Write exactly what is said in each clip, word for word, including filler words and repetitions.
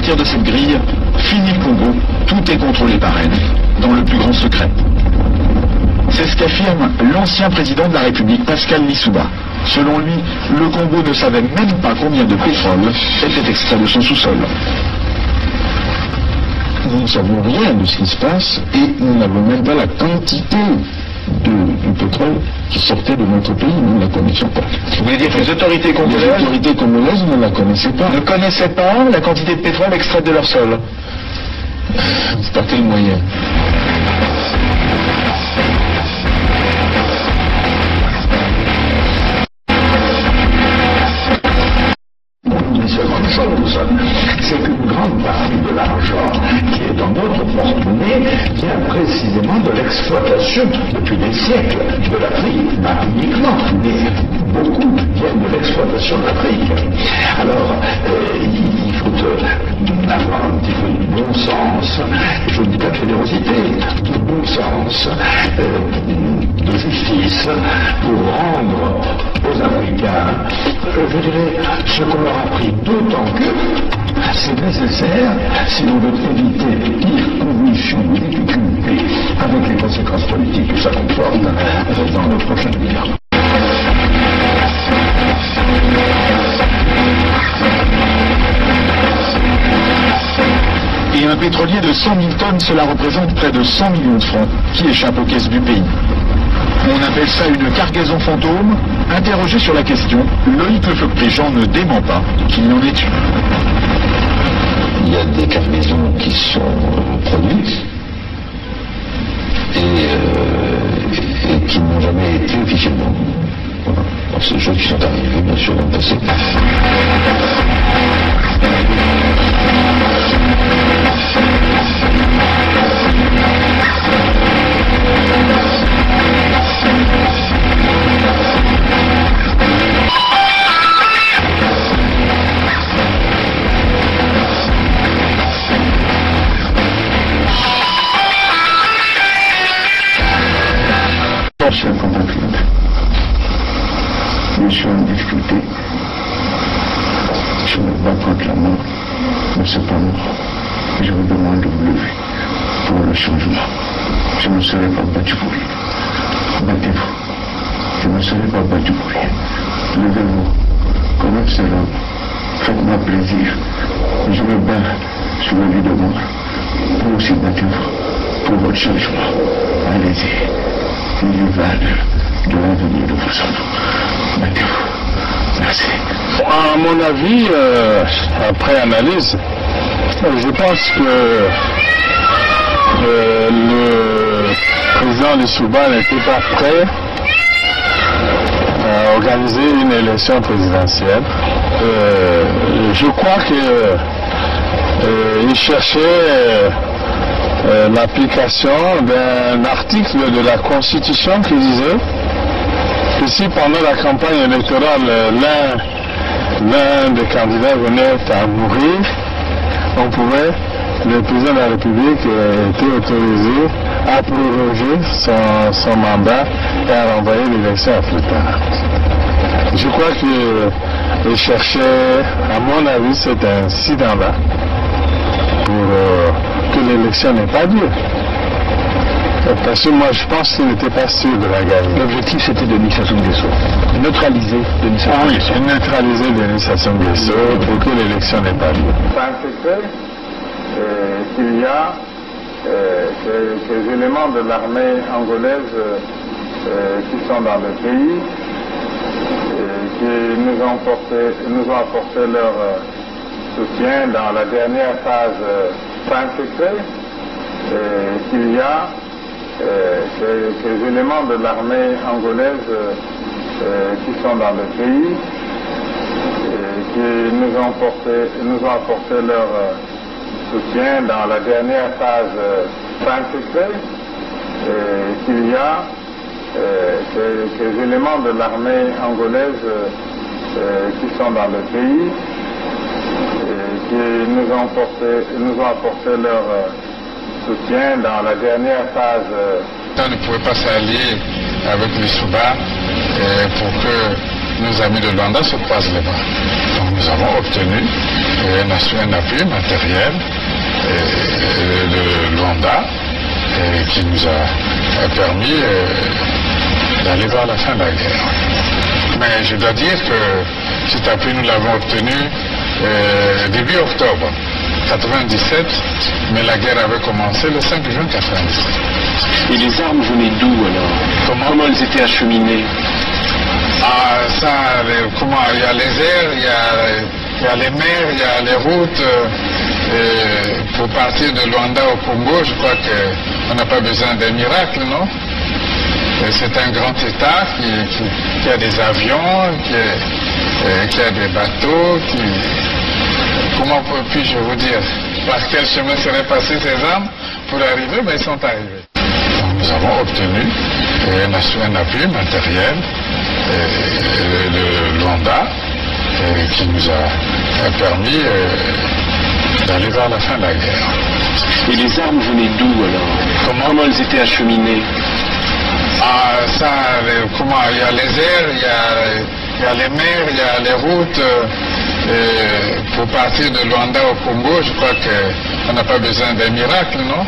De cette grille, fini le Congo, tout est contrôlé par elle, dans le plus grand secret. C'est ce qu'affirme l'ancien président de la République, Pascal Lissouba. Selon lui, le Congo ne savait même pas combien de pétrole était extrait de son sous-sol. Nous ne savons rien de ce qui se passe et nous n'avons même pas la quantité de, du pétrole qui sortait de notre pays, nous ne la connaissions pas. Vous voulez dire que les autorités congolaises... Les autorités congolaises ne la connaissaient pas. Ne connaissaient pas la quantité de pétrole extraite de leur sol ? Par quel moyen ? Une seconde chose, c'est qu'une grande partie de l'argent qui est dans notre porte-monnaie vient précisément de l'exploitation depuis des siècles de l'Afrique, pas uniquement, mais beaucoup vient de l'exploitation de l'Afrique. Alors, euh, il il faut euh, avoir un petit peu de bon sens, je ne dis pas de générosité, de bon sens, euh, de justice, pour rendre aux Africains, euh, je dirais, ce qu'on leur a pris, d'autant que c'est nécessaire si l'on veut éviter de pires convulsions, difficultés avec les conséquences politiques que ça comporte, euh, dans le prochain avenir. Et un pétrolier de cent mille tonnes, cela représente près de cent millions de francs qui échappent aux caisses du pays. On appelle ça une cargaison fantôme. Interrogé sur la question, Loïc Le Floch-Prigent ne dément pas qu'il y en ait eu. Il y a des cargaisons qui sont, euh, produites et, euh, et qui n'ont jamais été officiellement. Voilà. Donc, c'est des choses qui sont arrivées, bien sûr, dans le passé. Chers compatriotes, je suis en difficulté. Je me bats contre la mort, mais c'est pas mort. Je vous demande de vous lever pour le changement. Je ne serai pas battu pour rien. Battez-vous. Je ne serai pas battu pour rien. Levez-vous comme un seul homme. Faites-moi plaisir. Je me bats sur le lit de mort. Vous aussi, battez-vous pour votre changement. Allez-y. Il y va de, de l'avenir de vos enfants. Battez-vous. Merci. À mon avis, euh, après analyse, euh, je pense que, euh, le président Lissouba n'était pas prêt à organiser une élection présidentielle. Euh, je crois que, euh, il cherchait, euh, euh, l'application d'un article de la Constitution qui disait que si pendant la campagne électorale, euh, l'un, l'un des candidats venait à mourir, on pouvait, le président de la République, euh, était autorisé à proroger son, son mandat et à renvoyer l'élection à plus tard. Je crois que il cherchait, à mon avis, cet incident-là pour, euh, que l'élection n'ait pas lieu. Euh, parce que moi, je pense qu'il n'était pas sûr de la gagner. L'objectif, c'était Denis Sassou Nguesso. Neutraliser Denis Sassou Nguesso. Ah oui, neutraliser Denis Sassou Nguesso pour que l'élection n'ait pas lieu. Enfin, c'est vrai, euh, qu'il y a euh, ces, ces éléments de l'armée angolaise, euh, euh, qui sont dans le pays, euh, qui nous ont porté, nous ont apporté leur, euh, soutien dans la dernière phase, euh, pas un secret, euh, qu'il y a, euh, ces, ces éléments de l'armée angolaise, euh, euh, qui sont dans le pays, euh, qui nous ont porté, nous ont apporté leur, euh, soutien dans la dernière phase, euh, pas un secret, euh, qu'il y a, euh, ces, ces éléments de l'armée angolaise, euh, euh, qui sont dans le pays, euh, qui nous ont porté, nous ont apporté leur, euh, soutien dans la dernière phase, euh. On ne pouvait pas s'allier avec Lissouba, euh, pour que nos amis de Luanda se croisent les bras. Donc, Nous avons obtenu, euh, un, un appui matériel, euh, de Luanda, euh, qui nous a, a permis, euh, d'aller vers la fin de la guerre. Mais je dois dire que cet appui, nous l'avons obtenu, euh, début octobre quatre-vingt-dix-sept, mais la guerre avait commencé le cinq juin quatre-vingt-dix-sept. Et les armes venaient d'où alors ? Comment ? Comment elles étaient acheminées ? Ah, ça, les, comment, il y a les airs, il y a, il y a les mers, il y a les routes, euh, et pour partir de Luanda au Congo, je crois que on n'a pas besoin d'un miracle, non ? Et c'est un grand État qui, qui, qui a des avions, qui, euh, qui a des bateaux, qui, comment puis-je vous dire, par quel chemin seraient passées ces armes pour arriver, mais ils sont arrivés. Nous avons obtenu, euh, un, un appui matériel, euh, de Luanda, euh, qui nous a, a permis, euh, d'aller vers la fin de la guerre. Et les armes venaient d'où alors ? Comment ? Comment elles étaient acheminées ? Ah, ça, les, comment, il y a les airs, il y a, il y a les mers, il y a les routes, euh, et pour partir de Luanda au Congo, je crois que on n'a pas besoin d'un miracle, non ?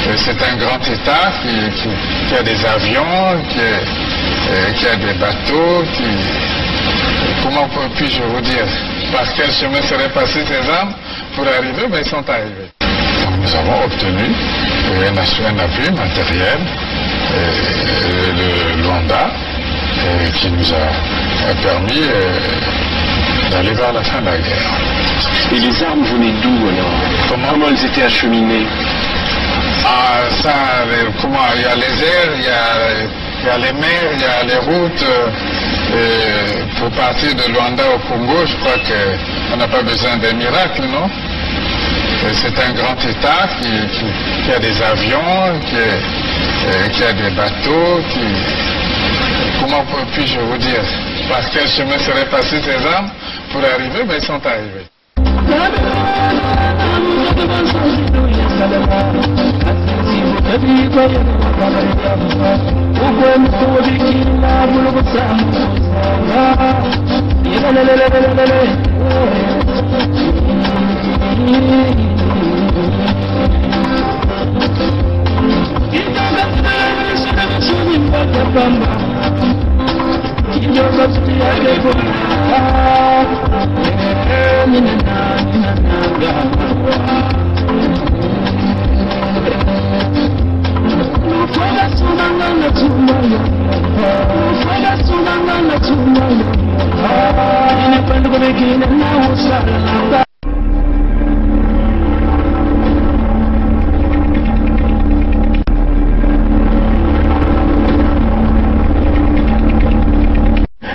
Euh, c'est un grand État qui, qui, qui a des avions, qui, euh, qui a des bateaux, qui, comment puis-je vous dire, par quel chemin seraient passées ces armes pour arriver, mais ils sont arrivés. Nous avons obtenu, euh, un, un appui matériel, euh, de Luanda, euh, qui nous a, a permis, euh, d'aller vers la fin de la guerre. Et les armes venaient d'où alors ? Comment ? Comment elles étaient acheminées ? Ah, ça, les, comment, il y a les airs, il y a, il y a les mers, il y a les routes, euh, et pour partir de Luanda au Congo, je crois que on n'a pas besoin d'un miracle, non ? Euh, c'est un grand État qui, qui, qui a des avions, qui, euh, qui a des bateaux, qui, comment puis-je vous dire, par quel chemin seraient passées ces armes pour arriver, mais ils sont arrivés.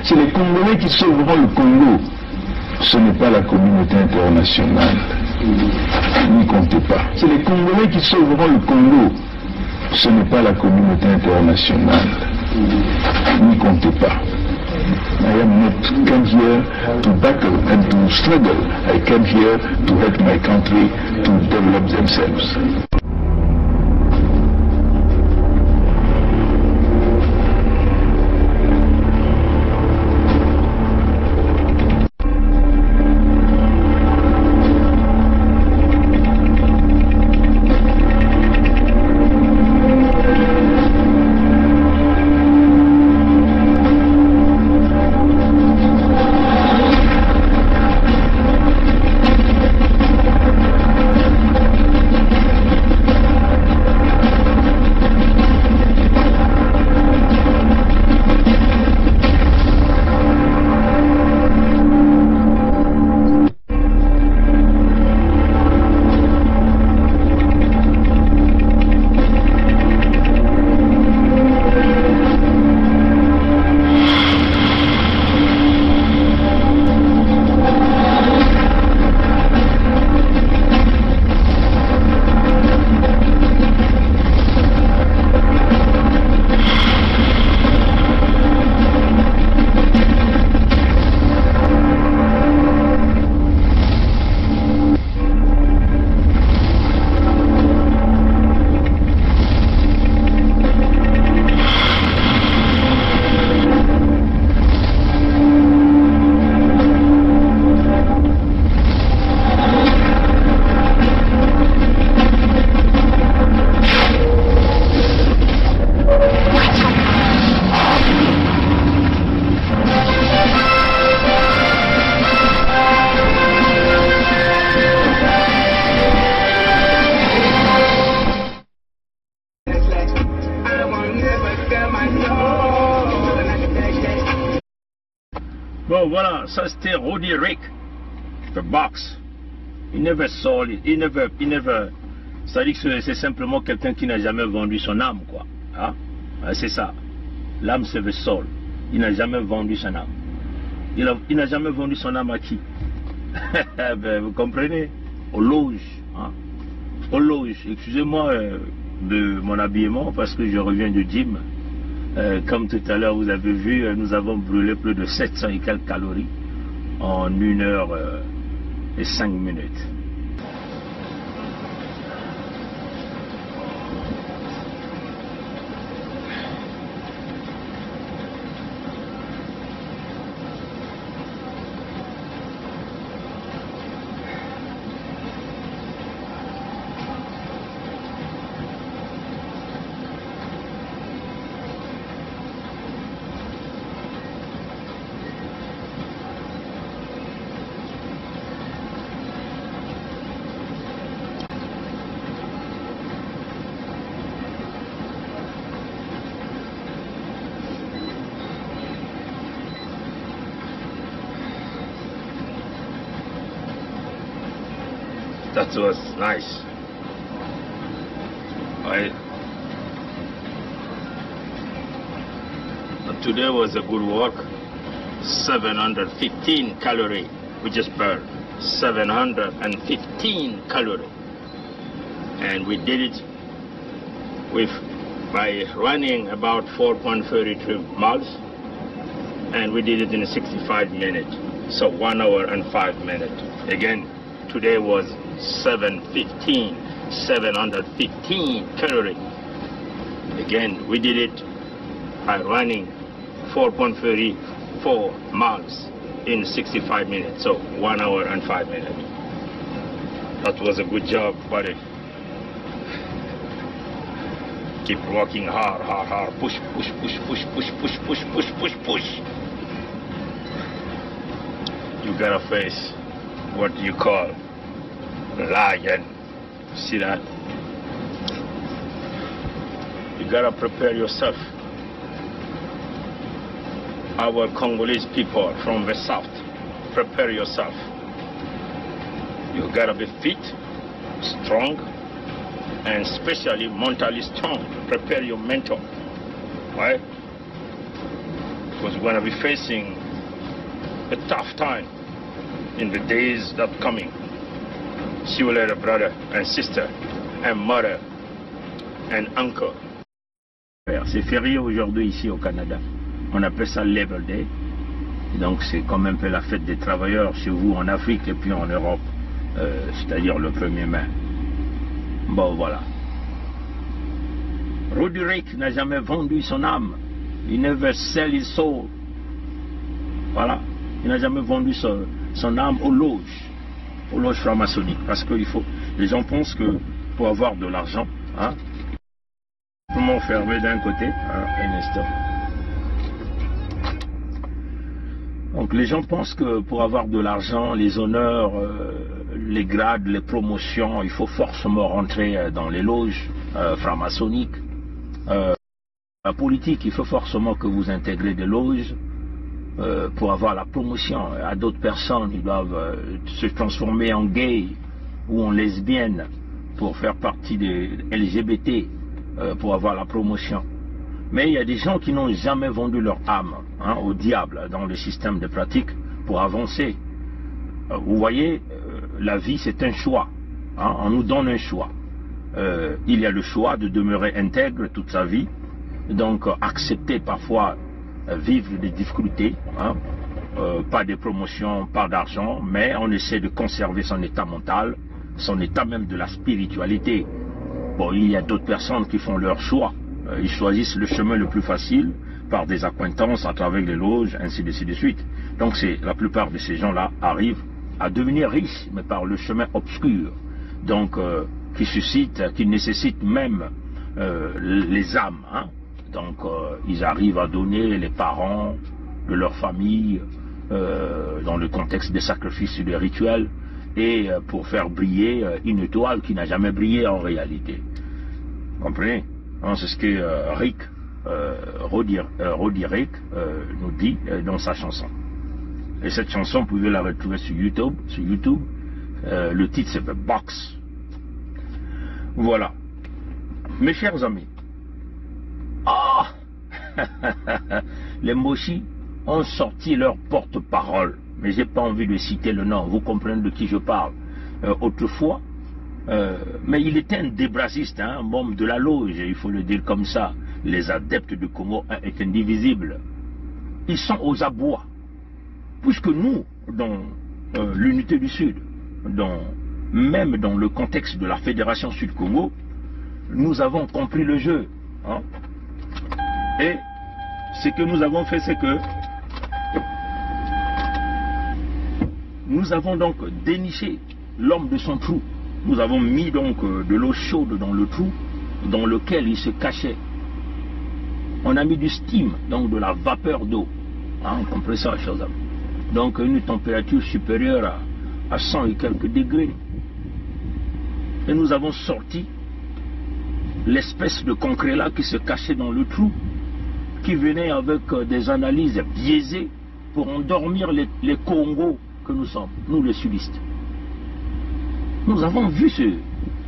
C'est les Congolais qui sauveront le Congo. Ce n'est pas la communauté internationale. N'y comptez pas. C'est les Congolais qui sauveront le Congo. Ce n'est pas la communauté internationale. N'y comptez pas. I am not come here to battle and to struggle. I came here to help my country to develop themselves. Bon, voilà, ça c'était Roddy Rick, The Box. He never sold it, he never, he never. C'est-à-dire que c'est, c'est simplement quelqu'un qui n'a jamais vendu son âme, quoi. Hein ? Euh, c'est ça. L'âme, c'est the soul. Il n'a jamais vendu son âme. Il a, il n'a jamais vendu son âme à qui ? Ben, vous comprenez ? Aux loges. Hein ? Aux loges. Excusez-moi, euh, de mon habillement parce que je reviens du gym. Euh, comme tout à l'heure, vous avez vu, euh, nous avons brûlé plus de sept cents et quelques calories en une heure, euh, et cinq minutes. That was nice. I, today was a good work. Seven hundred fifteen calorie we just burned. Seven hundred fifteen calorie. And we did it with, by running about four point three two miles, and we did it in sixty-five minutes. So one hour and five minutes. Again, today was seven fifteen, seven hundred fifteen calorie. Again, we did it by running four point three four miles in sixty-five minutes, so one hour and five minutes. That was a good job, buddy. Keep working hard, hard, hard. Push, push, push. You gotta face what you call lion. See that? You gotta prepare yourself. Our Congolese people from the south, prepare yourself. You gotta be fit, strong, and especially mentally strong. Prepare your mental, right? Because we're gonna be facing a tough time in the days that coming. See you later, brother and sister, and mother and uncle. C'est férié aujourd'hui ici au Canada. On appelle ça Labor Day. Donc c'est comme un peu la fête des travailleurs chez vous en Afrique et puis en Europe, euh, c'est-à-dire le premier mai. Bon, voilà. Roddy Rick n'a jamais vendu son âme. He never sell his soul. Voilà. Il n'a jamais vendu son, son âme aux loges, aux loges franc-maçonniques. Parce que il faut, les gens pensent que pour avoir de l'argent, hein, comment fermer d'un côté, hein, un instant. Donc les gens pensent que pour avoir de l'argent, les honneurs, euh, les grades, les promotions, il faut forcément rentrer, euh, dans les loges, euh, franc-maçonniques. Euh, la politique, il faut forcément que vous intégrez des loges, euh, pour avoir la promotion. Il y a d'autres personnes qui doivent, euh, se transformer en gay ou en lesbienne pour faire partie des L G B T, euh, pour avoir la promotion. Mais il y a des gens qui n'ont jamais vendu leur âme, hein, au diable dans le système de pratique pour avancer. Euh, vous voyez, euh, la vie, c'est un choix. Hein, on nous donne un choix. Euh, il y a le choix de demeurer intègre toute sa vie, donc, euh, accepter parfois, euh, vivre des difficultés, hein, euh, pas de promotion, pas d'argent, mais on essaie de conserver son état mental, son état même de la spiritualité. Bon, il y a d'autres personnes qui font leur choix. Euh, ils choisissent le chemin le plus facile par des accointances à travers les loges, ainsi de suite, de suite. Donc, c'est, la plupart de ces gens-là arrivent à devenir riches, mais par le chemin obscur, donc, euh, qui suscite, qui nécessite même, euh, les âmes, hein. Donc, euh, ils arrivent à donner les parents de leur famille, euh, dans le contexte des sacrifices et des rituels, et, euh, pour faire briller, euh, une étoile qui n'a jamais brillé en réalité. Comprenez ? Hein, c'est ce que, euh, Rick, euh, Roddy, euh, Roddy Rick, euh, nous dit, euh, dans sa chanson. Et cette chanson, vous pouvez la retrouver sur YouTube. Sur YouTube. Euh, le titre, c'est The Box. Voilà. Mes chers amis, ah, les Mbochi ont sorti leur porte-parole. Mais j'ai pas envie de citer le nom. Vous comprenez de qui je parle. Euh, autrefois, euh, mais il était un débrassiste, hein, un membre de la loge, il faut le dire comme ça. Les adeptes du Congo un est indivisible. Ils sont aux abois. Puisque nous, dans euh, l'unité du Sud, dans, même dans le contexte de la Fédération Sud-Congo, nous avons compris le jeu. Hein. Et ce que nous avons fait, c'est que nous avons donc déniché l'homme de son trou. Nous avons mis donc euh, de l'eau chaude dans le trou dans lequel il se cachait. On a mis du steam, donc de la vapeur d'eau. Hein, on comprend ça, chers amis. Donc une température supérieure à, à cent et quelques degrés. Et nous avons sorti l'espèce de concret-là qui se cachait dans le trou, qui venait avec euh, des analyses biaisées pour endormir les, les Kongo que nous sommes, nous les sudistes. Nous avons vu ce,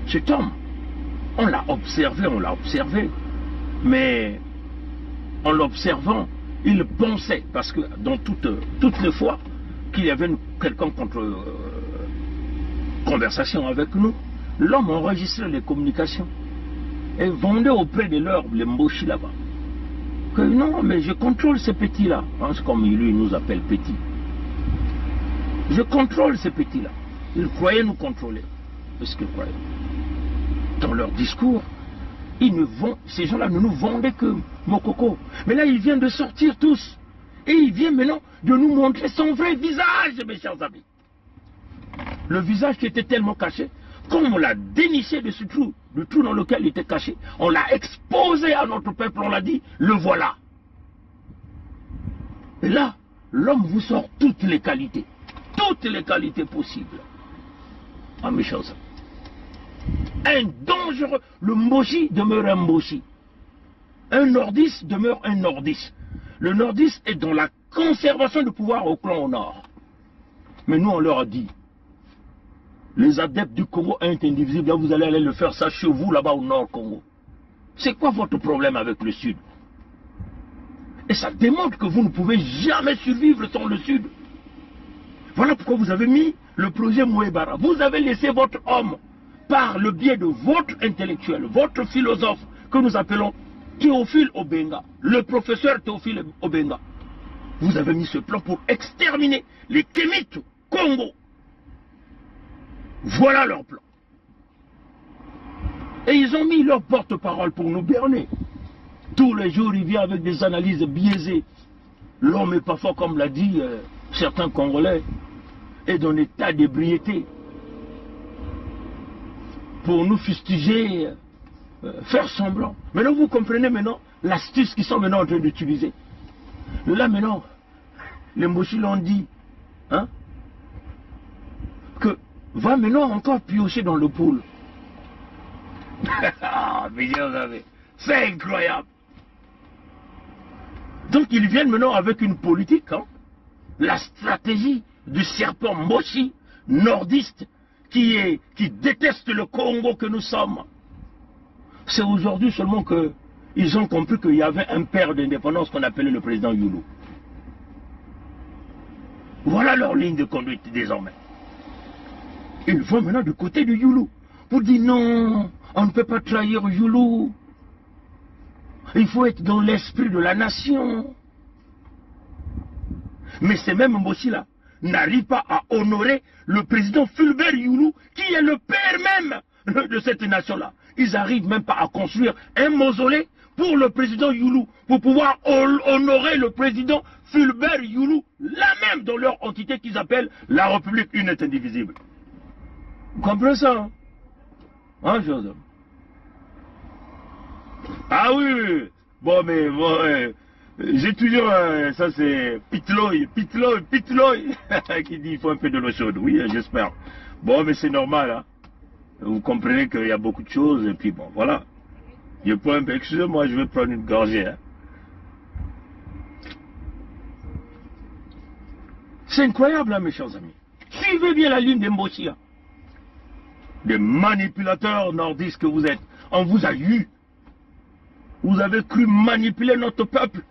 cet homme. On l'a observé, on l'a observé. Mais en l'observant, il pensait, parce que dans toutes, toutes les fois qu'il y avait une quelconque contre, euh, conversation avec nous, l'homme enregistrait les communications et vendait auprès de leurs, les Mbochi là-bas. Que non, mais je contrôle ces petits-là. Hein, c'est comme lui nous appelle petits. Je contrôle ces petits-là. Ils croyaient nous contrôler. Parce qu'ils croyaient. Dans leur discours, ils ne vont, ces gens-là ne nous vendaient que mokoko. Mais là, ils viennent de sortir tous. Et ils viennent maintenant de nous montrer son vrai visage, mes chers amis. Le visage qui était tellement caché, comme on l'a déniché de ce trou, du trou dans lequel il était caché, on l'a exposé à notre peuple, on l'a dit, le voilà. Et là, l'homme vous sort toutes les qualités, toutes les qualités possibles. Ah, mes chers amis. Un dangereux, le Mbochi demeure un Mbochi. Un nordiste demeure un nordiste. Le nordiste est dans la conservation du pouvoir au clan au nord. Mais nous, on leur a dit, les adeptes du Congo un est indivisible, là, vous allez aller le faire ça chez vous, là-bas au Nord Congo. C'est quoi votre problème avec le Sud ? Et ça démontre que vous ne pouvez jamais survivre sans le Sud. Voilà pourquoi vous avez mis le projet Mouébara. Vous avez laissé votre homme par le biais de votre intellectuel, votre philosophe, que nous appelons Théophile Obenga, le professeur Théophile Obenga. Vous avez mis ce plan pour exterminer les Kémites Kongo. Voilà leur plan. Et ils ont mis leur porte-parole pour nous berner. Tous les jours, il vient avec des analyses biaisées. L'homme est parfois, comme l'a dit euh, certains Congolais, est dans un état d'ébriété pour nous fustiger, euh, faire semblant. Maintenant, vous comprenez maintenant l'astuce qu'ils sont maintenant en train d'utiliser. Là, maintenant, les Mbochi l'ont dit, hein, que va maintenant encore piocher dans le pool. Ah, mais regardez, c'est incroyable. Donc ils viennent maintenant avec une politique, hein, la stratégie du serpent Mbochi, nordiste, qui, est, qui déteste le Congo que nous sommes. C'est aujourd'hui seulement qu'ils ont compris qu'il y avait un père d'indépendance qu'on appelait le président Youlou. Voilà leur ligne de conduite désormais. Ils vont maintenant du côté de Youlou pour dire non, on ne peut pas trahir Youlou. Il faut être dans l'esprit de la nation. Mais ces mêmes Mbochi-là n'arrivent pas à honorer le président Fulbert Youlou, qui est le père même de cette nation-là. Ils n'arrivent même pas à construire un mausolée pour le président Youlou, pour pouvoir hon- honorer le président Fulbert Youlou, là même dans leur entité qu'ils appellent la République une et indivisible. Vous comprenez ça, hein ? Hein, Joseph ? Ah oui, oui, oui. Bon, mais bon, euh, j'ai toujours, euh, ça c'est Pitloy, Pitloy, Pitloy, qui dit il faut un peu de l'eau chaude. Oui, euh, j'espère. Bon, mais c'est normal, hein. Vous comprenez qu'il y a beaucoup de choses, et puis bon, voilà. Je prends un peu, excusez-moi, je vais prendre une gorgée, hein. C'est incroyable, hein, mes chers amis. Suivez bien la ligne des Mbochi, hein. Des manipulateurs nordistes que vous êtes. On vous a eu. Vous avez cru manipuler notre peuple.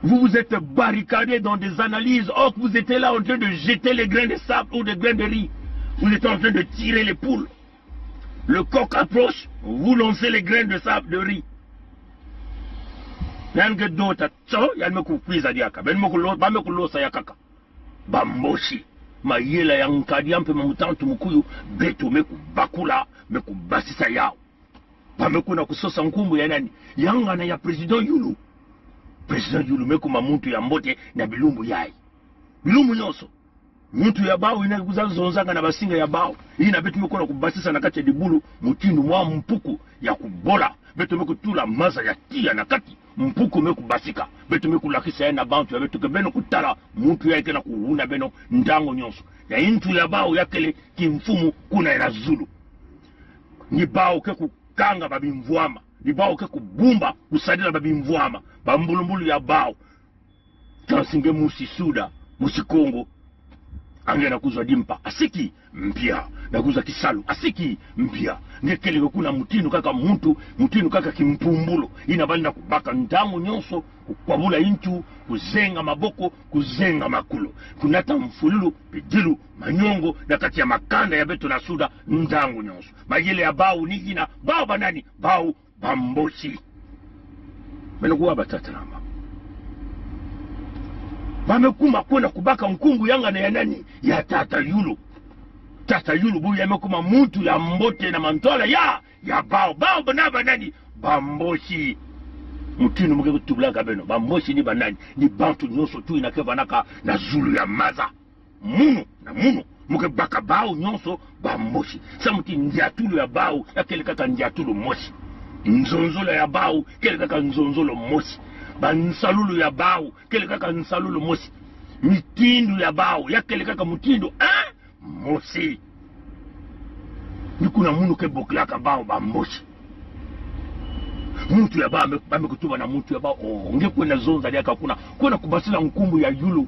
Vous vous êtes barricadés dans des analyses, or que vous étiez là en train de jeter les grains de sable ou des grains de riz. Vous étiez en train de tirer les poules. Le coq approche, vous lancez les grains de sable, de riz. Yan ke dota, so, yan me ku kwiza diaka. Ben me ku lo, ba me ku lo sa yakaka. Ba Mbochi. Mayela ya Nkadi ampe ma Mutantu Mukuyu, beto me ku bakula, me ku basisa yaw. Ba me ku na ku sosa nkumbu ya nani? Ya ngana ya Président Youlou. Président Youlou me kuma muntu ya mbote na bilumbu yai. Bilumbu nyoso. Muntu ya bawu ina kuza zonzanga na basinga ya bawu. Ina beto me ku na ku basisa na kati ya dibulu, mutindu mwa mpuku ya ku bola. Beto me ku tula maza ya tiya na kati. Mpuku me ku basika. Beto me ku lakisa ya na bantu ya beto ke beno ku tala muntu ya ke na ku wuna beno ntangu nyoso. Ya intu ya bawu ya kele kimfumu kuna ya na zulu. Ni bawu ke ku kanga ba bimvwama. Ni bawu ke ku bumba, ku sadila ba bimvwama. Ba mbulumbulu ya bawu. Kansi nge musi Suda, musi Kongo, a nge na kuzwa dimpa, asiki mpia, na kuzwa kisalu, asiki mpia. Nge kele kuna mutindu kaka muntu, mutindu kaka kimpumbulu. Ina bali na ku baka ntangu nyoso, ku kwabula intu, ku zenga maboko, ku zenga makulu. Ku nata mfululu, bidilu, manyongo, na kati ya makanda ya beto na Suda, ntangu nyoso. Mayele ya bawu ni ina, bawu ba nani, bawu ba Mbochi. Beno kuwa ba tata na mama. Ba me kuma kwena ku baka nkumbu ya ngana ya nani? Ya tata Youlou. Tata Youlou bu ya me kuma muntu ya mbote na mantwala ya, ya bawu. Bawu ba na ba nani? Ba Mbochi. Mutindu mu ke ku tubulaka beno. Ba Mbochi ni ba nani? Ni bantu nyoso tu ina ke vanaka na zulu ya maza. Munu na munu, mu ke baka bawu nyoso ba Mbochi. Samu ti ndiatulu ya bawu ya kele kaka ndiatulu mosi. Nzonzolo ya bawu kele kaka nzonzolo mosi. Ba nsalulu ya bawu kele kaka nsalulu mosi. Mitindu ya bawu ya kele kaka mutindu, eh, mosi. Ni kuna munu ke bokilaka bawu ba Mbochi. Muntu ya bawu, ba me, ba me ku tuba na muntu ya bawu, oh, nge kwena zonza diaka kuna, kwena ku basila nkumbu ya Youlou.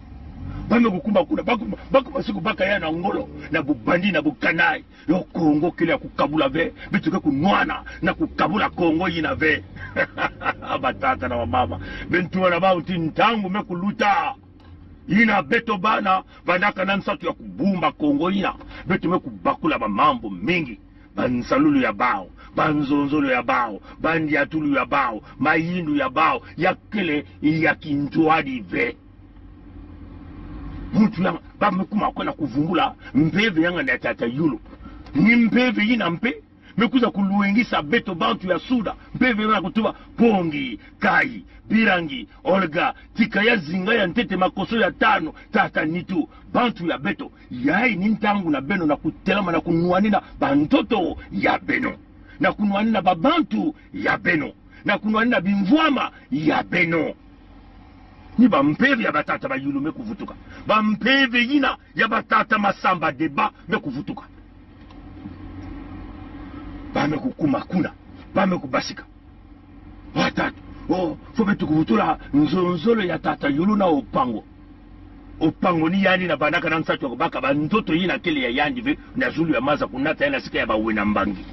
Ba me ku kuma kuna, ba ku, ba ku basi ku baka ya na ngolo, na bubandi, na bukanai. Yo Kongo kele ya ku kabula ve, beto ke ku nwana na ku kabula Kongo ina ve. Ba tata na ba mama. Beno tuwa na bawu ti ntangu me ku luta. Ina beto bana, vanaka na nsatu ya ku bumba Kongo ina. Beto me ku bakula ba mambu mingi. Ba nsalulu ya bawu, ba nzonzolo ya bawu, ba ndiatulu ya bawu, mayindu ya bawu, ya kele ya kintwadi ve. Muntu ya, ba me kuma kwena ku vumbula mpeve ya ngana ya tata Youlou. Ni mpeve ina mpe, me kwiza ku lwengisa beto bantu ya Suda, mpeve ya ngana ku tuba, Pongi, Kayi, Birangi, Olga, Tika ya Zinga ya ntete, Makoso ya tano, Tata Nitu, bantu ya beto. Yai ni ntangu na beno na ku telama na ku nwanina ba ntoto ya beno. Na ku nwanina ba bantu ya beno. Na ku nwanina bimvwama ya beno. Ni ba mpeve ya ba tata ba Youlou me ku vutuka. Ba mpeve ina ya ba tata Massamba-Débat me ku vutuka. Ba me ku kuma kuna. Ba me ku basika. Wa tata. Oh, fo beto ku vutula nzonzolo ya tata Youlou na Opango. Opango ni yandi na vanaka na nsatu ya ku baka ba ntoto ina kele ya yandi ve, na zulu ya maza ku nata ya na sika ya ba wena Mbangi.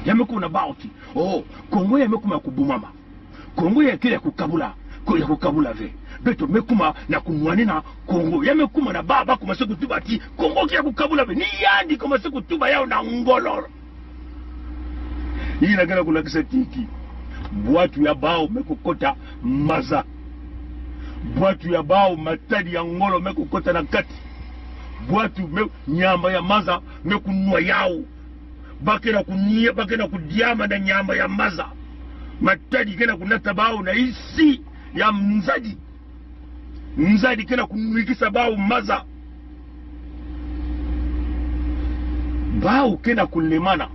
Ya me kuma na bawu ti, oh, Kongo ya me kuma ku bumama. Kongo ya kele ya ku kabula, ko ya ku kabula ve. Beto me kuma na ku nwanina Kongo. Ya me kuma na ba, ba kuma se ku tuba ti Kongo ke ya ku kabula ve. Ni yandi kuma se ku tuba yaw na ngolo. Ina kena ku lakisa tiki. Bwatu ya bawu me ku kota maza. Bwatu ya bawu, matadi ya ngolo me ku kota na kati. Bwatu me, nyamba ya maza me ku nwa yaw. Ba kena ku nia, ba kena ku diama na nyamba ya maza. Matadi kena ku nata bawu na isi ya nzadi. Nzadi kena ku nwikisa bawu maza. Bawu kena ku lemana.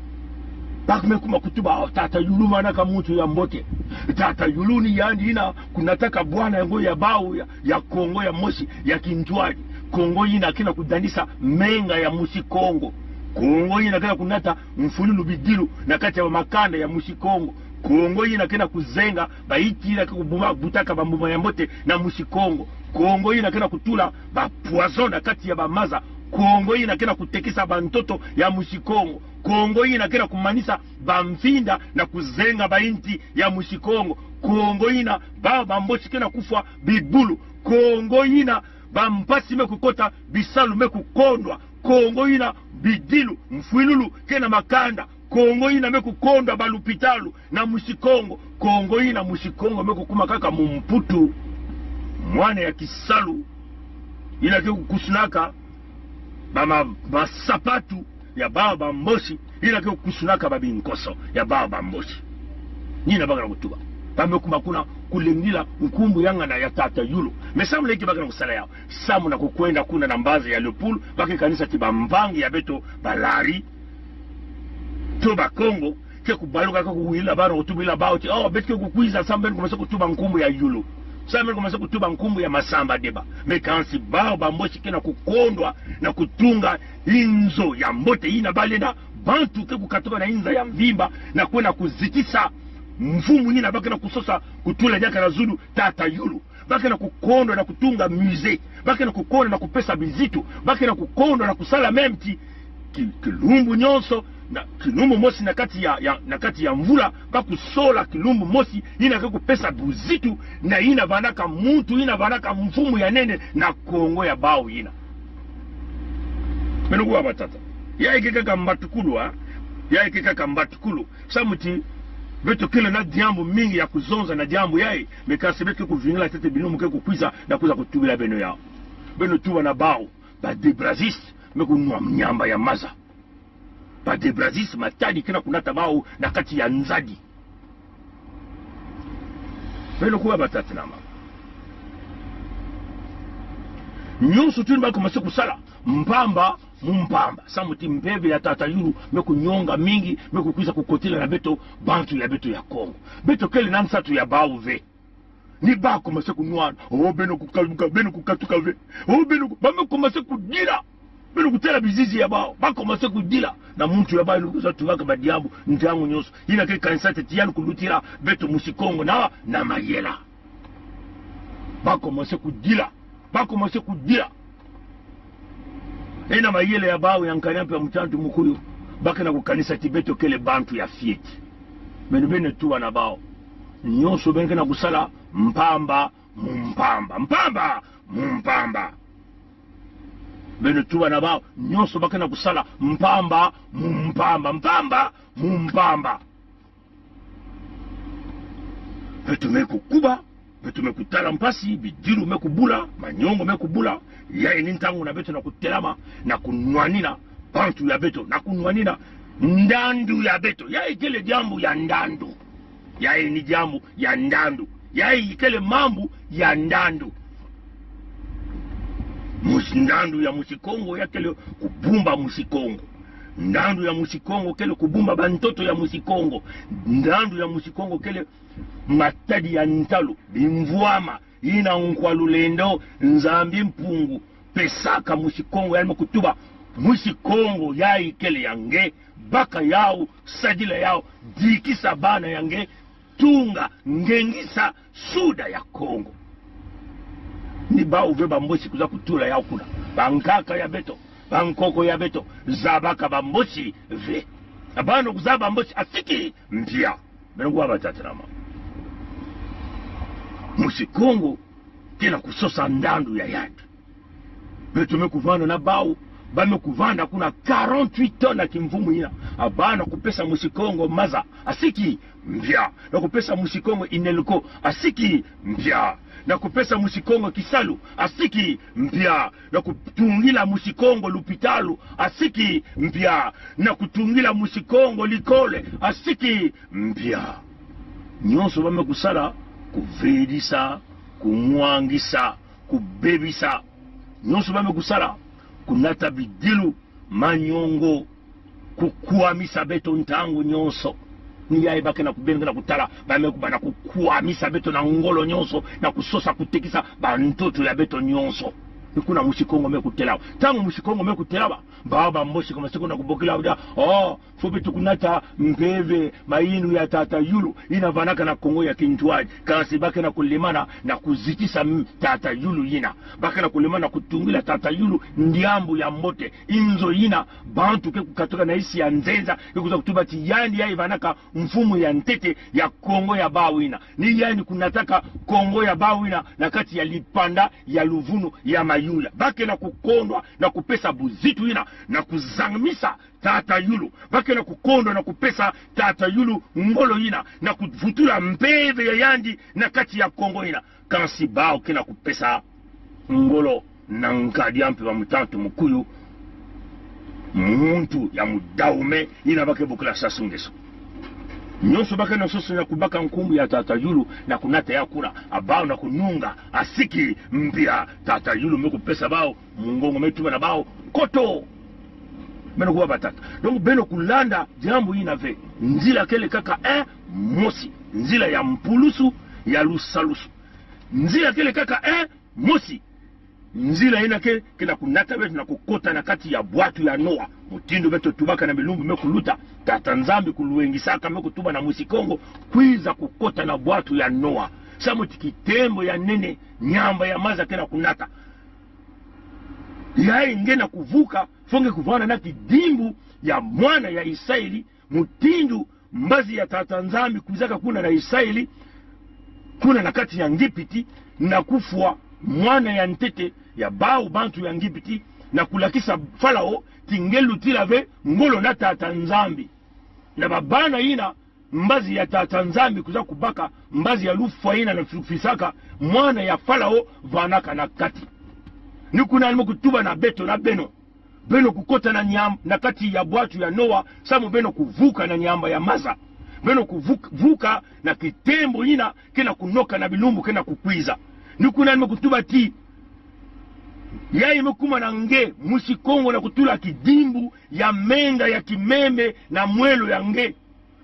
Ba me kuma ku tuba, oh, tata Youlou mana ka muntu ya mbote. Tata Youlou ni yandi ina ku nataka bwana yango ya bawu ya, ya Kongo ya mosi, ya kintwadi. Kongo ina kena ku danisa menga ya musi Kongo. Kongo ina kena ku nata mfululu bidilu na kati ya makanda ya musi Kongo. Kongo yina ke na kuzenga bainti yina ke kubuma, butaka bambuma ya mbote na Musi Kongo. Kongo yina ke na kutula ba poison na kati ya bamaza. Kongo yina ke na kutekisa bantoto ya Musi Kongo. Kongo yina ke na kumanisa bamfinda na kuzenga bainti ya Musi Kongo. Kongo yina ba, bambosi ke na kufwa bibulu. Kongo yina bampasi me kukota, bisalu me kukondwa. Kongo yina bidilu, mfwilulu ke na makanda. Kongo yina me kukondwa balupitalu na Musi Kongo. Kongo yina Musi Kongo me kukuma kaka mumputu. Mwana ya kisalu yina ke kukusunaka ba ma, masapatu ya ba bambosi, yina ke kukusunaka babinkoso ya ba bambosi. Ni yina ba ke na kutuba. Ba me kuma kuna kulengila nkumbu ya ngana ya Tata Youlou. Mais samu na inki ba ke na kusala yaw? Samu na kukwenda kuna na mbazi ya le Pool, ba ke kanisa ti bampangi ya beto balari to Bakongo ke kubaluka, ke kuwila bawu, na kutubila bawu ti, oh, beto ke kukwiza samu beno kumase kutuba nkumbu ya Youlou, samu beno kumase kutuba nkumbu ya Massamba-Débat. Mais kansi bawu bambosi ke na kukondwa na kutunga inzo ya mbote yina ba lenda bantu ke kukatuka na inza ya mvimba na kwenda kuzitisa mfumu yina ba ke na kusosa kutula diaka na zulu, Tata Youlou. Ba ke na kukondwa na kutunga musée. Ba ke na kukondwa na kupesa bizitu. Ba ke na kukondwa na kusala même ti ki, kilumbu nyonso, na kilumbu mosi na kati ya, ya, na kati ya mvula, ba kusola kilumbu mosi yina ke kupesa buzitu na yina vandaka muntu, yina vandaka mfumu ya nene na Kongo ya bawu yina. Beno kuwa batata. Yayi ke kaka mbatukulu, ha? Yayi ke kaka mbatukulu. Samu ti beto kele na diambu mingi ya kuzonza na diambu yayi, mais kansi beto ke kuvingila ntete bilumbu ke kukwiza na kwiza kutubila beno yaw. Beno tuba na bawu, ba Debrazis me kunwa mnyamba ya maza. Ba Debrazis, matadi ke na kunata bawu na kati ya nzadi. Beno kuwa batata na mama. Nyonso tuni ba komase kusala mpamba mu mpamba. Samu ti mpeve ya Tata Youlou me kunyonga mingi, me kukwiza kukotila na beto, bantu ya beto ya Kongo. Beto kele na nsatu ya bawu ve. Ni ba komase kunwana, oh, beno kukaluka, beno kukatuka ve. Oh, beno ku-, ba me komase kudila. Beno kutela bizizi ya bawu. Ba komase kudila. Na muntu ya bawu yina kwiza tubaka ba diambu ntangu nyonso. Yina ke kanisa ntete yandi kulutila beto Musi Kongo na, na mayela. Ba komase kudila. Ba komase kudila. E na mayela ya bawu ya nkani ya mpia mutantu mukuyu, ba ke na kukanisa ti beto kele bantu ya fioti. Beno, beno tuba na bawu. Nyonso beno ke na kusala mpamba mu mpamba. Mpamba mu mpamba. Beno tuba na bawu. Nyonso ba ke na kusala mpamba mu mpamba. Mpamba mu mpamba. Beto me kukuba, beto me kutala mpasi, bidilu me kubula, manyongo me kubula. Yayi ni ntangu na beto na kutelama, na kunwanina bantu ya beto, na kunwanina ndandu ya beto. Yayi kele diambu ya ndandu. Yayi ni diambu ya ndandu. Yayi kele mambu ya ndandu. Mus-, ndandu ya Musi Kongo ya kele kubumba Musi Kongo. Ndandu ya Musi Kongo kele kubumba bantoto ya Musi Kongo. Ndandu ya Musi Kongo kele matadi ya ntalu, bimvwama, yina Nkwa Lulendo, Nzambi Mpungu pesaka Musi Kongo, yandi me kutuba Musi Kongo yayi kele ya nge, baka yawu, sadila yawu, dikisa bana ya nge, tunga, ngengisa suda ya Kongo. Ni bawu ve bambosi kwiza kutula yawu kuna. Bankaka ya beto, bankoko ya beto, zabaka bambosi ve. Abano kuzaba bambosi, asiki mpia. Beno kuwa batata na mama. Musi Kongo ke na kusosa ndandu ya yandi. Beto me kuvanda na bawu, ba me kuvanda kuna quarante-huit ans na kimvumu yina. Abano kupesa Musi Kongo maza, asiki mpia. Na kupesa Musi Kongo INELCO, asiki mpia. Na kupesa Musi Kongo kisalu, asiki mpia. Na kutungila Musi Kongo lupitalu, asiki mpia. Na kutungila Musi Kongo likole, asiki mpia. Nyonso ba me kusala, kuvedisa, kumwangisa, kubebisa. Nyonso ba me kusala, kunata bidilu, manyongo, kukwamisa beto ntangu nyonso. Ni yayi ba ke na kubenda na kutala, ba me kubanda kukwamisa beto na ngolo nyonso, na kusosa kutekisa bantoto ya beto nyonso. Ni kuna Musi Kongo me kutela. Ntangu Musi Kongo me kutela ba, Bawu ba Mbochi ke maseko na kubokila uda, oh, fo beto kunata mpeve mayinu ya Tata Youlou, ina vanaka na Kongo ya kintwadi. Kansi ba kena kulemana na kuzitisa m-, Tata Youlou ina. Ba kena kulemana na kutungila Tata Youlou ndiambu ya mbote. Inzo ina, bantu ke kukatuka na insi ya nzenza, ke kuza kutuba ti yandi yayi vanaka mfumu ya ntete ya Kongo ya bawu ina. Ni yandi kunataka Kongo ya bawu ina na kati ya lipanda ya luvunu ya mayuya. Ba kena kukondwa na kupesa buzitu ina, na kuzangmisa Tata Youlou. Ba kena kukondwa na kupesa Tata Youlou ngolo ina, na kuvutula mpeve ya yandi na kati ya Kongo ina. Kansi bawu kena kupesa ngolo na nkadi a mpemba mutantu mukuyu, muntu ya mudaume ina ba ke bokila Sassou Nguesso. Nyonso ba kena soso na kubaka nkumbu ya Tata Youlou, na kunata ya kuna, a bawu na kununga, asiki mpia Tata Youlou me kupesa bawu, mungongo me tuba na bawu, koto. Beno kuwa batata. Donc, beno kulanda diambu ina ve. Nzila kele kaka, eh, mosi. Nzila ya mpulusu, ya lusalusu. Nzila kele kaka, eh, mosi. Nzila ina ke, kena kunata beto na kukota na kati ya bwatu ya Noa. Mutindu beto tubaka na bilumbu me kuluta. Tata Nzambi kuluengisaka me kutuba na mwisi Kongo, kwiza kukota na bwatu ya Noa. Samu ti kitembo ya nene, nyamba ya maza kena kunata. Yayi nge na kuvuka, fo nge kuvana na kidimbu ya mwana ya Isaeli, mutindu mbazi ya Tata Nzambi kwizaka kuna na Isaeli, kuna na kati ya Ngipiti, na kufwa mwana ya ntete ya bawu bantu ya Ngipiti, na kulakisa Falao ti nge lutila ve ngolo na Tata Nzambi. Na babana ina, mbazi ya Tata Nzambi kwiza kubaka, mbazi ya lufwa ina na fufisaka mwana ya Falao vanaka na kati. Ni kuna ni me kutuba na beto na beno. Beno kukota na nyam-, na kati ya bwatu ya Noa, samu beno kuvuka na nyamba ya maza. Beno kuvuk-, vuka na kitembo ina kena kunoka na bilumbu kena kukwiza. Ni kuna ni me kutuba ti, yayi me kuma na nge, mwisi Kongo, na kutula kidimbu ya menga ya kimeme na mwelo ya nge.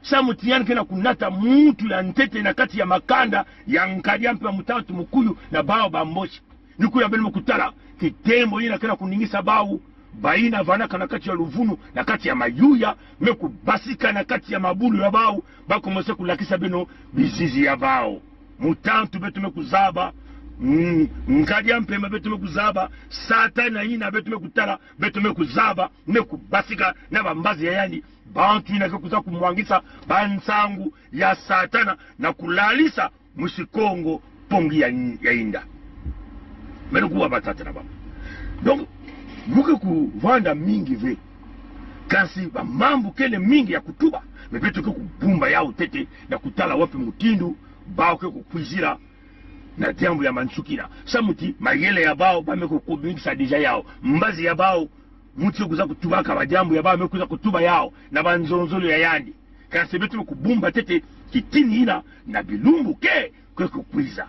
Samu ti yandi kena kunata muntu ya ntete na kati ya makanda ya nkadi a mpemba mutantu mukuyu na bawu ba Mbochi. Ni kuna beno me kutala kitembo ina kena kuningisa bawu, bayina vanaka na kati ya luvunu, na kati ya mayuya, me kubasika na kati ya mabulu ya bawu, ba komese kulakisa beno bizizi ya bawu. Mutantu beto me kuzaba, mm, nkadi a mpemba beto me kuzaba, Satana ina beto me kutala, beto me kuzaba, me kubasika na bambazi ya yandi, bantu ina ke kwiza kumwangisa bansangu ya Satana na kulalisa mwisi Kongo pongi ya, ya inda. Beno kuwa batata na bamama. Donc, mu ke kuvanda mingi ve. Kansi bamambu kele mingi ya kutuba. Mais beto ke kubumba yawu ntete na kutala wapi mutindu bawu ke kukwizila na diambu ya mansukina. Samu ti mayele ya bawu ba me kukubingisa déjà yawu. Mbazi ya bawu, muntu ke kwiza kutubaka badiambu ya bawu me kwiza kutuba yawu na banzonzolo ya yandi. Kansi beto me kubumba ntete kitini ina na bilumbu ke, ke kukwiza.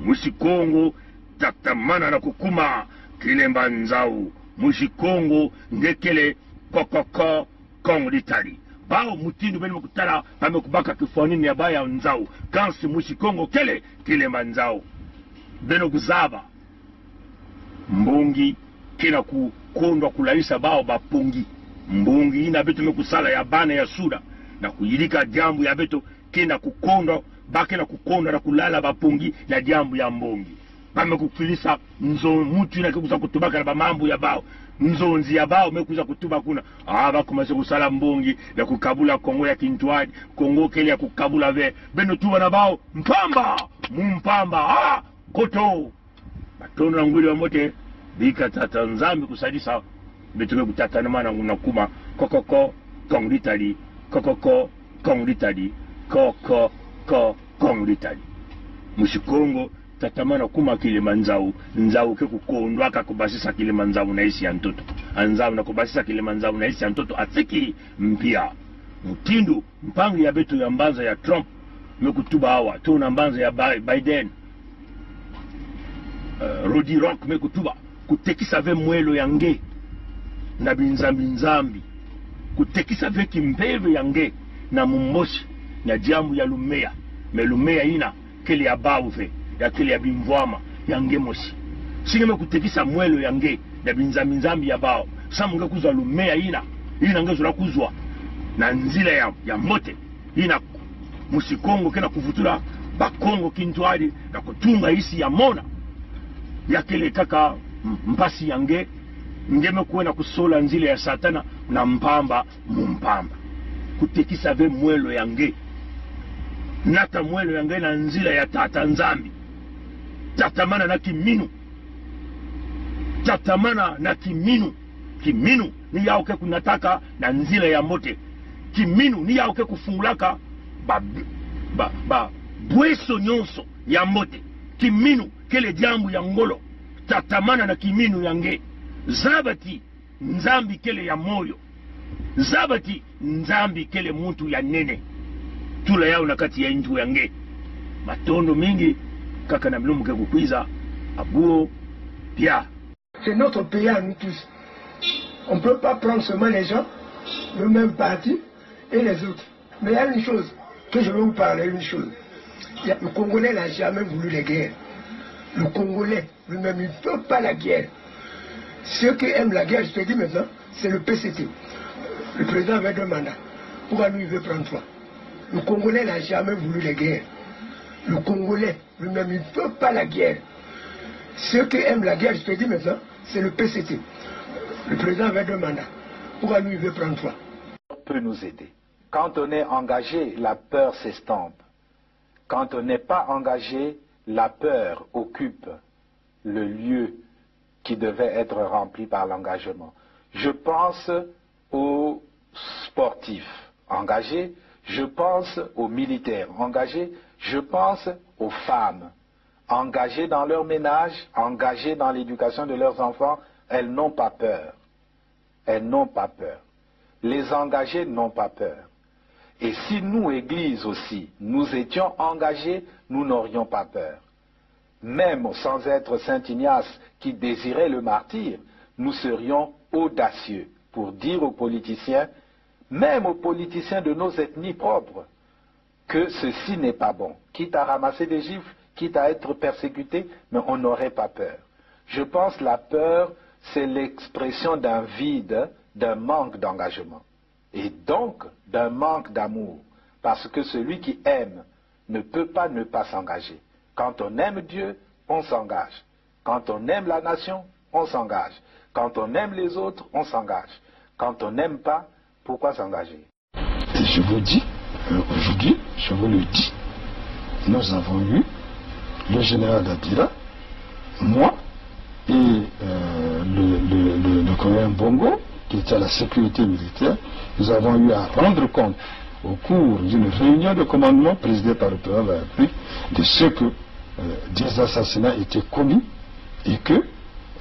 Mwisi Kongo, tatamana na kukuma Kilemba Nzawu. Mwisi Kongo, nge kele kokoko Kongo ditadi. Bawu mutindu beno me kutala, ba me kubaka kifwanina ya bawu ya Nzawu. Kansi mwisi Kongo kele Kilemba Nzawu. Beno kuzaba. Mbongi kena kukondwa kulalisa bawu ba pongi. Mbongi ina beto me kusala ya bana ya Suda, na kuyidika diambu ya beto, kena kukondwa, ba kena kukondwa na kulala ba pongi na diambu ya mbongi. Ba me kukilisa nzo-, muntu ina ke kwiza kutubaka na bamambu ya bawu. Nzonzi ya bawu me kwiza kutuba kuna. Ah, ba komese kusala mbongi ya kukabula Kongo ya kintwadi. Kongo kele ya kukabula ve. Beno tuba na bawu mpamba, mumpamba. Ah, koto. Matondo na ngwiri wa mbote, bika Tata Nzambi kusadisa, beto me kutatamana na kuma, kokoko, Kongo ditadi, kokoko, Kongo ditadi, kokoko, Kongo ditadi. Mwisi Kongo, tatamana kuma Kilemba Nzawu, Nzawu ke kukondwa ka kubasisa Kilemba Nzawu na insi ya ntoto. A Nzawu na kubasisa Kilemba Nzawu na insi ya ntoto, asiki mpia. Mutindu mpangi ya beto ya mbanza ya Trump me kutuba awa, to na mbanza ya Bi-, Biden, eh, Rodi Rock me kutuba, kutekisa ve mwelo ya nge na binzambi-nzambi, kutekisa ve kimpeve ya nge na Mumbochi, na diambu ya lumeya, me lumeya ina kele ya bawu ve, ya kele ya bimvwama, ya nge mosi. Si nge me kutekisa mwelo ya nge na binzambi-nzambi ya bawu, Samu nge kuzwa lumea ina, ina nge zola kuzwa na nzila ya, ya mbote. Ina mwisi Kongo kena kuvutula Bakongo kintwari na kutunga isi ya mona. Ya kele kaka m-, mpasi ya nge, nge me kwena kusola nzila ya Satana na mpamba mu mpamba. Kutekisa ve mwelo ya nge. Nata mwelo ya nge na nzila ya Tata Nzambi. Tatamana na kiminu. Tatamana na kiminu. Kiminu ni yau ke kunataka na nzila ya mbote. Kiminu ni yau ke kufungulaka ba, ba, ba bweso nyonso ya mbote. Kiminu kele diambu ya ngolo. Tatamana na kiminu ya nge. Zaba ti Nzambi kele ya moyo. Zaba ti Nzambi kele muntu ya nene. Tula yau na kati ya intu ya nge. Matondo mingi, kaka na milumbu ke kukwiza, abuo, pia. C'est notre pays à nous tous. On ne peut pas prendre seulement les gens, le même parti et les autres. Mais il y a une chose que je veux vous parler, une chose. Il y a- le Congolais n'a jamais voulu les guerres. Le Congolais lui-même, il ne veut pas la guerre. Ceux qui aiment la guerre, je te dis maintenant, c'est le P C T. Le président avait deux mandats. Pourquoi lui, il veut prendre trois ? Le Congolais n'a jamais voulu les guerres. Le Congolais lui-même, il ne veut pas la guerre. Ceux qui aiment la guerre, je te dis maintenant, c'est le P C T. Le président avait deux mandats. Pourquoi lui, il veut prendre trois ? Peut nous aider. Quand on est engagé, la peur s'estompe. Quand on n'est pas engagé, la peur occupe le lieu qui devait être rempli par l'engagement. Je pense aux sportifs engagés, je pense aux militaires engagés, je pense aux femmes engagées dans leur ménage, engagées dans l'éducation de leurs enfants. Elles n'ont pas peur. Elles n'ont pas peur. Les engagés n'ont pas peur. Et si nous, Église aussi, nous étions engagés, nous n'aurions pas peur. Même sans être Saint Ignace qui désirait le martyre, nous serions audacieux pour dire aux politiciens, même aux politiciens de nos ethnies propres, que ceci n'est pas bon, quitte à ramasser des gifles, quitte à être persécuté, mais on n'aurait pas peur. Je pense que la peur, c'est l'expression d'un vide, d'un manque d'engagement, et donc d'un manque d'amour, parce que celui qui aime ne peut pas ne pas s'engager. Quand on aime Dieu, on s'engage. Quand on aime la nation, on s'engage. Quand on aime les autres, on s'engage. Quand on n'aime pas, pourquoi s'engager ? Et je vous dis, euh, aujourd'hui, je vous le dis, nous avons eu le général Dadira, moi et, euh, le, le, le, le colonel Bongo, qui était à la sécurité militaire, nous avons eu à rendre compte au cours d'une réunion de commandement présidée par le président de la République de ce que, euh, des assassinats étaient commis et que,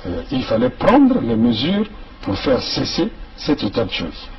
euh, il fallait prendre les mesures pour faire cesser cet état de choses.